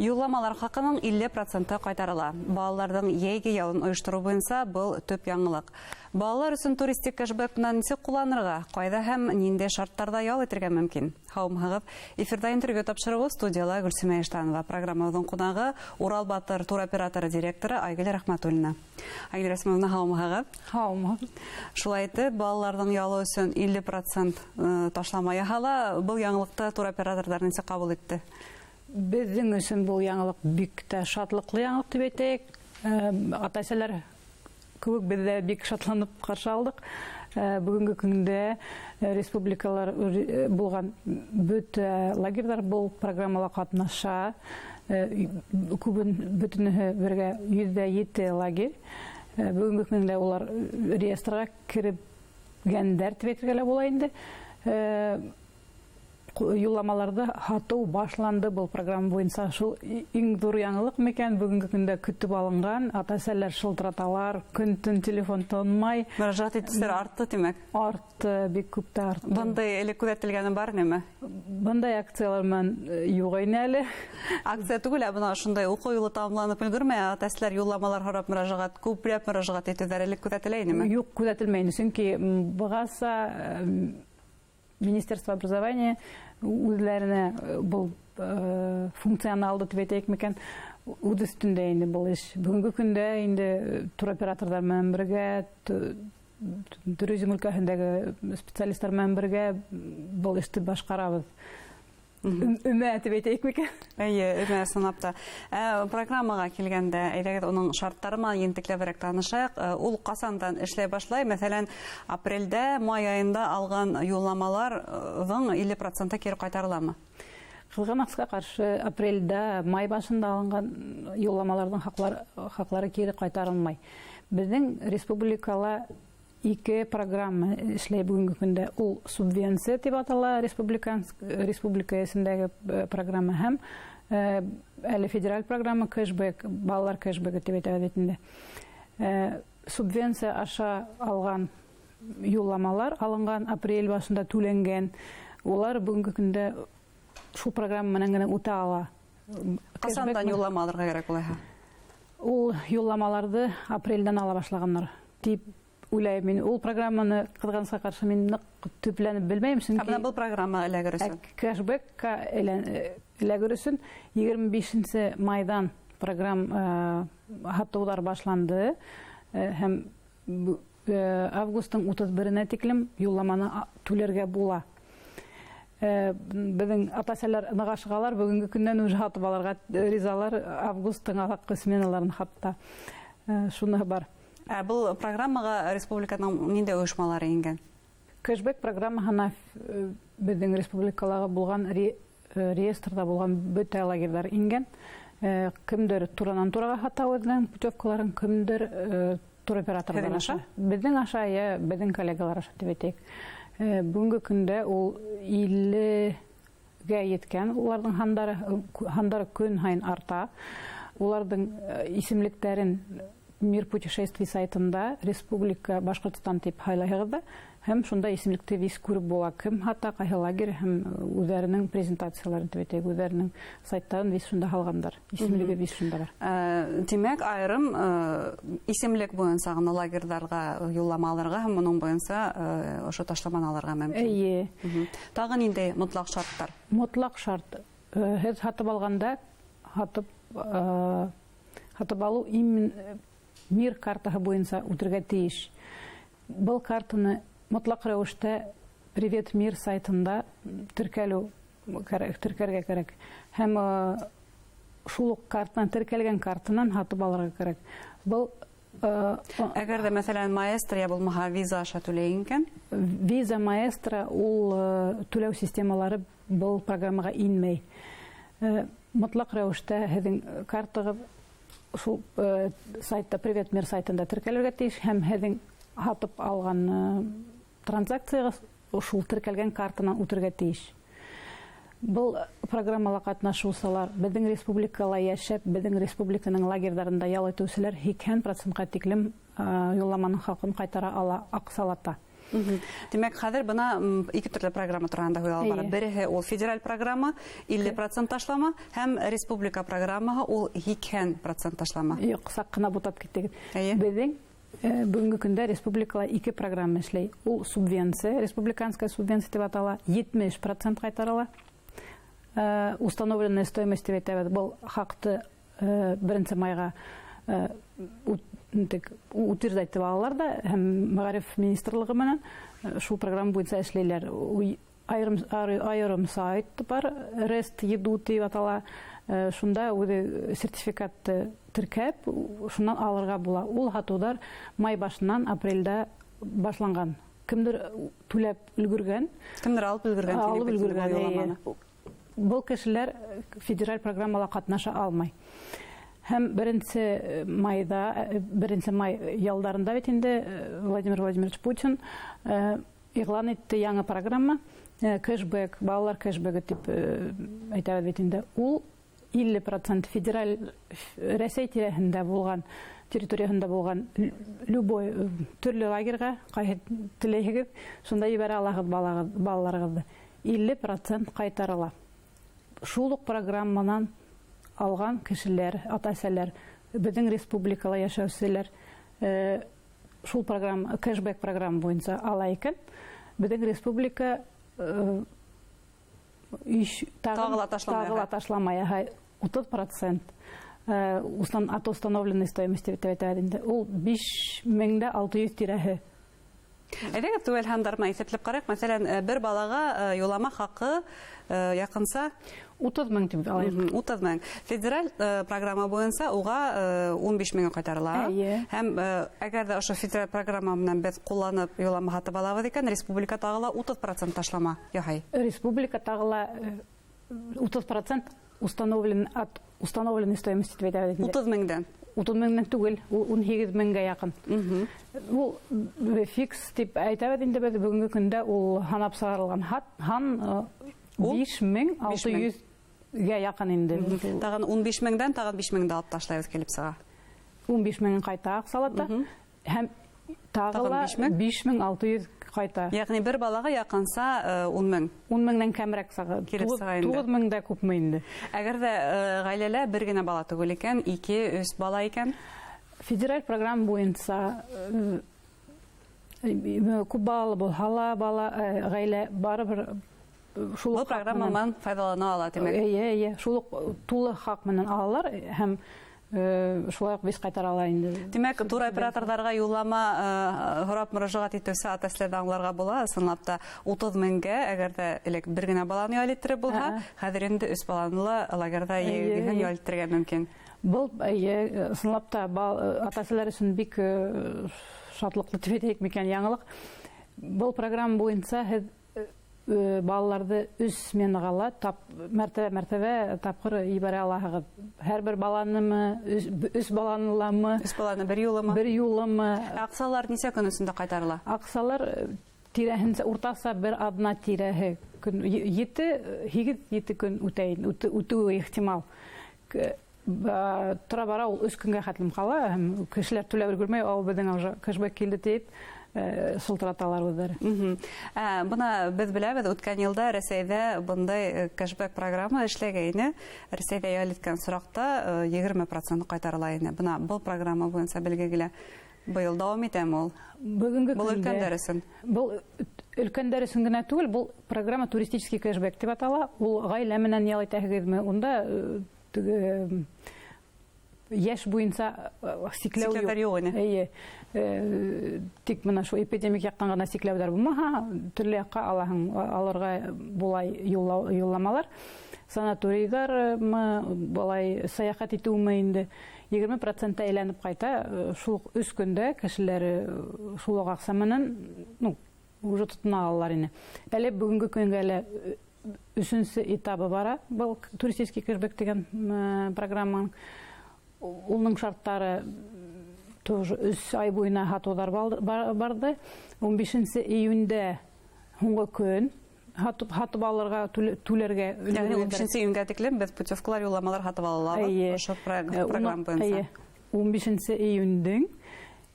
Юлламалар хаҡының 50% ҡайтарыла. Балаларҙың йәйге ялын ойоштороу буйынса был төп яңылыҡ. Балалар өсөн туристик кэшбэк менән нисек ҡулланырға, ҡайҙа һәм ниндәй шарттарҙа ял итергә мөмкин? Һаумыһығыҙ! Эфирҙа интервью тапшырыуы, студияла Гөлсимә Иштанова. Программабыҙҙың ҡунағы — Урал Батыр туроператоры директоры Айгөл Рәхмәтуллина. Айгөл Рәсмовна, һаумыһығыҙ! Һаумыһығыҙ! Шулай итеп, балаларҙың ялы өсөн 50% ташлама яһала. Был яңылыҡты туроператорҙар нисек ҡабул итте? Беҙҙең өсөн был яңылыҡ бик тә шатлыҡлы яңылыҡ тип әйтәйек. Ата-әсәләр кеүек беҙ ҙә бик шатланып ҡаршы алдыҡ. Бөгөнгө көндә республикалар булған бөтә лагерҙар был программала ҡатнаша. Күбен бөтөнөһө бергә 107 лагерь. Бөгөнгө көндә улар реестрға керепгәндәр тип әйтергә лә була инде. Юлламаларҙы һатыу башланды был программа буйынса. Шул иң ҙур яңылыҡ микән, бөгөнгө көндә көтөп алынған. Ата-әсәләр шылтыраталар, көн-төн телефон тынмай. Мөрәжәғәт итеүселәр артты, тимәк? Артты, бик күп тә артты. Бындай элек күҙәтелгәне бар инеме? Бындай акциялар менән юҡ ине әле. Акция түгел, ә бына ошондай уҡыу юлы тамамланып өлгөрмәй, ата-әсәләр юлламалар һорап мөрәжәғәт, күпләп мөрәжәғәт итеүҙәр элек күҙәтелә инеме? Юҡ, күҙәтелмәй ине, сөнки бығаса Министерство образования үҙләренә был функцияны алды тип әйтәйек микән, үҙ өҫтөндә инде был эш. Бөгөнгө көндә инде туроператорҙар менән бергә, туризм өлкәһендәге специалисттар менән бергә был эште башҡарабыҙ. Өмә тип әйтәйек микән? Эйе, өмә ысынлап та. Программаға килгәндә, әйҙәгеҙ, уның шарттары менән ентекләберәк танышайыҡ. Ул ҡасандан эшләй башлай? Мәҫәлән, апрелдә, май айында алған юлламаларҙың 50% кире ҡайтарыламы? Ҡыҙғанасҡа ҡаршы, апрелдә, май башында алынған юлламаларҙың хаҡлары кире ҡайтарылмай. Беҙҙең республикала ике программа эшләй бөгөнгө көндә. Ул субвенция тип атала, республика эсендәге программа һәм әле федераль программа кэшбэк, балалар кэшбэгы тип әйтәбеҙ бит инде. Субвенция аша алған юлламалар алынған апрель башында түләнгән. Улар бөгөнгө көндә шул программа менән генә үтә ала. Ҡасандан юллама алырға кәрәк улайһа? Ул юлламаларҙы апрелдән ала башлағандар тип уйлайым мин. Ул программаны, ҡыҙғанысҡа ҡаршы, мин ныҡ төпләнеп белмәйем, сөнки Ә бына был программа эләгер өсөн? Кэшбэкка эләгер өсөн 25 майҙан программ һатыуҙар башланды. Һәм августтың 31-енә тиклем юлламаны түләргә була. Беҙҙең ата-әсәләр ныҡ ашығалар, бөгөнгө көндән уже һатып алырға ризалар, августтың аҙаҡҡы сменаларын хатта. Шуныһы бар. Ә был программаға республиканың ниндәй ойошмалары ингән? Кэшбэк программаһына беҙҙең республикалағы булған реестрҙа булған бөтә лагерҙар ингән. Кемдер туранан тураға һата үҙенең путевкаларын, кемдер туроператорҙар Һеҙҙең аша. аша? Беҙҙең аша, йә беҙҙең коллегалар аша тип әйтәйек. Бөгөнгө көндә ул 50-гә еткән, уларҙың һандары көн һайын арта. Уларҙың исемлектәрен Мир путешествий сайтында Республика Башҡортостан тип һайлайһығыҙ ҙа, һәм шунда исемлекте вис күреп була, кем һата, ҡайһы лагерь, һәм үҙҙәренең презентацияларын тип әйтәйек, үҙҙәренең сайттарын вис шунда һалғандар. Исемлеге вис шунда бар. Тимәк, айырым исемлек буйынса ғына лагерҙарға юллама алырға һәм уның буйынса ошо ташламаны алырға мөмкин. Эйе. Тағы ниндәй мотлаҡ шарттар? Мотлаҡ шарт. Һеҙ һатып алғанда, һатып алыу Мир картаһы буйынса үтергә тейеш. Был картаны мотлаҡ рәүештә Привет Мир сайтында теркәргә кәрәк. Һәм шул уҡ картанан, теркәлгән картанан һатып алырға кәрәк. Был Әгәр ҙә, мәҫәлән, Маэстро йә булмаһа Виза аша түләй икән? Виза, Маэстро ул түләү системалары был программаға инмәй. Мотлаҡ рәүештә һеҙҙең картағыҙ шул сайтта, Привет Мир сайтында теркәлергә тейеш, һәм һеҙҙең һатып алған транзакцияғыҙ шул теркәлгән картанан үтергә тейеш. Был программала ҡатнашыусылар, беҙҙең республикала йәшәп, беҙҙең республиканың лагерҙарында ял итеүселәр 80% тиклем юлламаның хаҡын ҡайтара ала аҡсалата. Тимәк, хәҙер бына ике төрлө программа тураһында һүҙ алып бара. Береһе ул федераль программа, 50% ташлама, һәм республика программаһы ул 80% ташлама. Юҡ, саҡ ҡына бутап киттегеҙ. Беҙҙең бөгөнгө көндә республикала ике программа эшләй. Ул субвенция, республиканская субвенция тип атала, 70% ҡайтарыла. Установленная стоимость тип әйтәбеҙ. Был хаҡты 1 майға утверждать итеп алалар да, һәм мәғариф министрлығы менән шул программа буйынса эшләйләр. Айырым сайт бар, Рест еду тип атала. Шунда үҙе сертификатты теркәп, шунан алырға була. Ул һатыуҙар май башынан апрелдә башланған. Кемдер түләп өлгөргән, Кемдер алып өлгөргән, алып тип өлгөргән, әйтеп эйе. юлламаны. Был кешеләр федераль программала ҡатнаша алмай. Һәм беренсе май ялдарында бит инде Владимир Владимирович Путин иғлан итте яңы программа, кэшбэк, балалар кэшбэгы тип әйтәбеҙ бит инде. Ул 50% федераль Рәсәй тирәһендә булған, территорияһында булған любой төрлө лагерға, ҡайһы теләйһегеҙ, шунда ебәрә алаһығыҙ балаларығыҙҙы. 50% ҡайтарыла. Шул уҡ программанан алған кешеләр, ата-әсәләр, беҙҙең республикала йәшәүселәр, шул программа, кэшбэк программа буйынса ала икән, беҙҙең республика Тағы ла ташламай, тағы ла аха. ташламай, аха, 30% от установленной стоимости тип әйтә инде. Ул биш мең дә алты йөҙ тирәһе. Әйҙәгеҙ, түбән һандар менән иҫәпләп ҡарайыҡ. Мәҫәлән, бер балаға юллама хаҡы яҡынса 30 мең тип алайыҡ. 30 мең. Федераль программа буйынса уға 15 меңе ҡайтарыла. Һәм әгәр ҙә ошо федераль программа менән беҙ ҡулланып юллама һатып алабыҙ икән, республика тағы ла 30% ташлама яһай. Республика тағы ла 30% установлен от установленной стоимости тип әйтәбеҙ инде. 30 меңдән. 30 меңдән түгел, ул ун һигеҙ меңгә яҡын. Ул фикс тип әйтәбеҙ инде беҙ бөгөнгө көндә ул һанап сығарылған һан Ул биш мең биш алты мең. йөҙгә яҡын инде. Тағын ун биш меңдән тағын биш меңде алып ташлайбыҙ килеп сыға. Ун биш меңен ҡайта аҡсалата. Һәм тағы Тағын ла биш мең? биш мең алты йөҙ ҡайта. Йәғни бер балаға яҡынса ун мең. Ун меңдән кәмерәк сығы. Килеп сыға инде. Туғыҙ мең дә күпме инде. Әгәр ҙә ғаиләлә бер генә бала түгел икән, ике, өс бала икән? Федераль программа буйынса күп балалы булһа ла бала ғаилә барыбер шул Был уҡ хаҡ программа менән менән файҙалана ала, тимәк. Эйе, эйе, шул уҡ тулы хаҡ менән алалар һәм шулай уҡ беҙ ҡайтара ала инде. Тимәк, туроператорҙарға юллама һорап мөрәжәғәт итеүсе ата-әсәләрҙе аңларға була. Ысынлап та 30 меңгә, әгәр ҙә элек бер генә баланы ял иттереп булһа, хәҙер инде өс баланы ла лагерҙа йәйгеһен ял иттерергә мөмкин. Был, эйе, ысынлап та ата-әсәләр өсөн бик шатлыҡлы тип әйтәйек микән яңылыҡ. Был программа буйынса һеҙ балаларҙы өс сменаға ла мәртәбә тапҡыр ебәрә алаһығыҙ. Һәр бер баланымы, өс баланы ламы? Өс баланы бер юлымы? Бер юлымы? Аҡсалар нисә көн эсендә ҡайтарыла? Аҡсалар тирәһенсә, уртаса бер аҙна тирәһе көн, ете, һигеҙ, ете көн үтеүе ихтимал. Тора бара ул өс көнгә хәтлем ҡала, һәм кешеләр түләп өлгөрмәй, ау, беҙҙең уже кэшбэк килде тип шылтыраталар үҙҙәре. Бына беҙ беләбеҙ, үткән йылда Рәсәйҙә бындай кэшбэк программа эшләгәйне. Рәсәйҙә ял иткән сораҡта 20% ҡайтарыла ине. Бына был программа буйынса билгеле быйыл дауам итәме ул? Бөгөнгө Был көндә өлкәндәр өсөн. Был өлкәндәр өсөн генә түгел, был программа туристический кэшбэк тип атала. Ул ғаилә менән ял итәһегеҙме? Унда теге йәш буйынса сикләү юҡ. Сикләүҙәр юҡ ине. Эйе. Тик бына шул эпидемик яҡтан ғына сикләүҙәр булмаһа, төрлө яҡҡа алырға була юлламалар. Санаторийҙармы, былай сәйәхәт итеүме инде 20% әйләнеп ҡайта, шул уҡ өс көндә кешеләр шул уҡ аҡса менән, уже тотона алалар ине. Әле бөгөнгө көнгә әле өсөнсө этабы бара, был туристический кэшбэк тигән программаның. Уның шарттары тоже өс ай буйына һатыуҙар барҙы. Ун бишенсе июндә һуңғы көн һатып алырға, түләргә Йәғни өлгөргәндәр. ун бишенсе июнгә тиклем беҙ путевкалар, юлламалар һатып ала алабыҙ. Эйе. Ошо программа буйынса. Эйе. Ун бишенсе июндең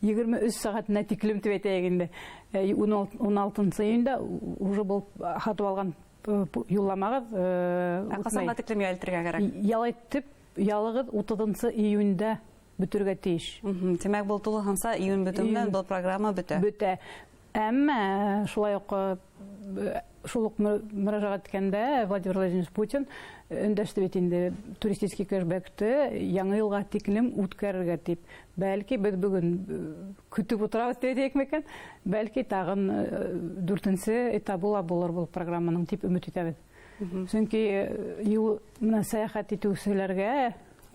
23 сәғәтенә тиклем тип әйтәйек инде. 16 июньдә уже был һатып алған юлламағыҙ. Ә ҡасанға тиклем ял итергә кәрәк? Ял итеп, ялығыҙ 30 июньдә бөтөргә тейеш. Тимәк, был тулыһынса июнь бөтөү менән был программа бөтә. Бөтә. Әммә шулай уҡ шул уҡ мөрәжәғәт иткәндә Владимир Владимирович Путин өндәште бит инде туристический кэшбэкты яңы йылға тиклем үткәрергә тип. Бәлки беҙ бөгөн көтөп ултырабыҙ тип әйтәйек микән? Бәлки тағын 4-нсе этабы ла булыр был программаның тип өмөт итәбеҙ. Сөнки юл менән сәйәхәт итеүселәргә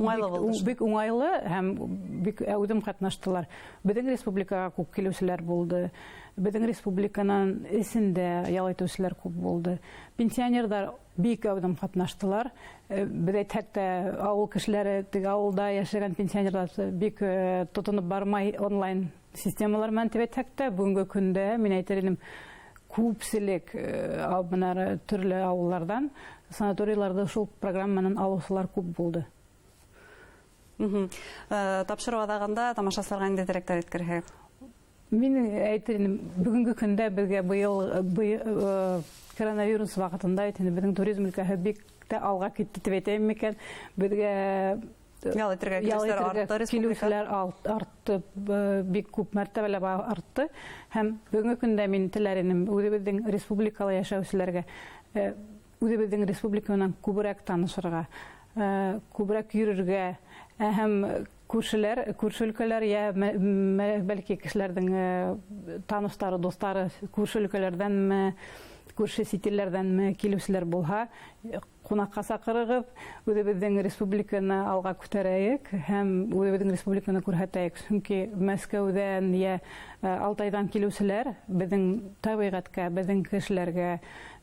уңайлы булды. Бик уңайлы һәм бик әүҙем ҡатнаштылар. Беҙҙең республикаға күп килеүселәр булды. Беҙҙең республиканан эсендә ял итеүселәр күп булды. Пенсионерҙар бик әүҙем ҡатнаштылар. Беҙ әйтһәк тә, ауыл кешеләре, теге ауылда йәшәгән пенсионерҙар бик тотоноп бармай онлайн системалар менән тип әйтһәк тә, бөгөнгө көндә мин әйтер инем, күпселек бына төрлө ауылдарҙан санаторийларҙы шул программанан алыусылар күп булды. Тапшырыу аҙағында тамашасыларға ниндәй теләктәр еткерһәгеҙ? Мин әйтер инем, бөгөнгө көндә беҙгә быйыл, коронавирус ваҡытында әйтер инем, беҙҙең туризм өлкәһе бик тә алға китте тип әйтәйем микән? Беҙгә ял итергә ял килеүселәр итергә артты, республика. килеүселәр артты, бик күп мәртәбәләп артты. Һәм бөгөнгө көндә мин теләр инем, үҙебеҙҙең республикала йәшәүселәргә, үҙебеҙҙең республика менән күберәк танышырға, күберәк йөрөргә, һәм күршеләр, күрше өлкәләр, йә бәлки кешеләрҙең таныштары, дуҫтары күрше өлкәләрҙәнме, күрше сит илдәрҙәнме килеүселәр булһа, ҡунаҡҡа саҡырығыҙ, үҙебеҙҙең республиканы алға күтәрәйек һәм үҙебеҙҙең республиканы күрһәтәйек. Сөнки Мәскәүҙән йә Алтайҙан килеүселәр беҙҙең тәбиғәткә, беҙҙең кешеләргә,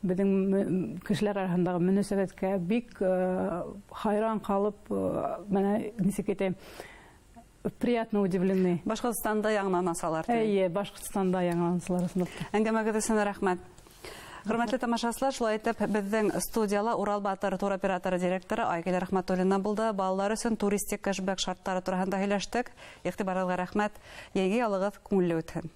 беҙҙең кешеләр араһындағы мөнәсәбәткә бик хайран ҡалып, бына нисек әйтәйем, приятно удивлены. Башҡортостанда яңынан асалар, тиме? Эйе, Башҡортостанда яңынан асалар, ысынлап та. Әңгәмәгеҙ өсөн рәхмәт. Хөрмәтле тамашасылар, шулай итеп, беҙҙең студияла Урал Батыр туроператоры директоры Айгөл Рәхмәтуллина булды. Балалар өсөн туристик кэшбэк шарттары тураһында һөйләштек. Иғтибарығыҙға рәхмәт. Йәйге ялығыҙ күңелле үтһен.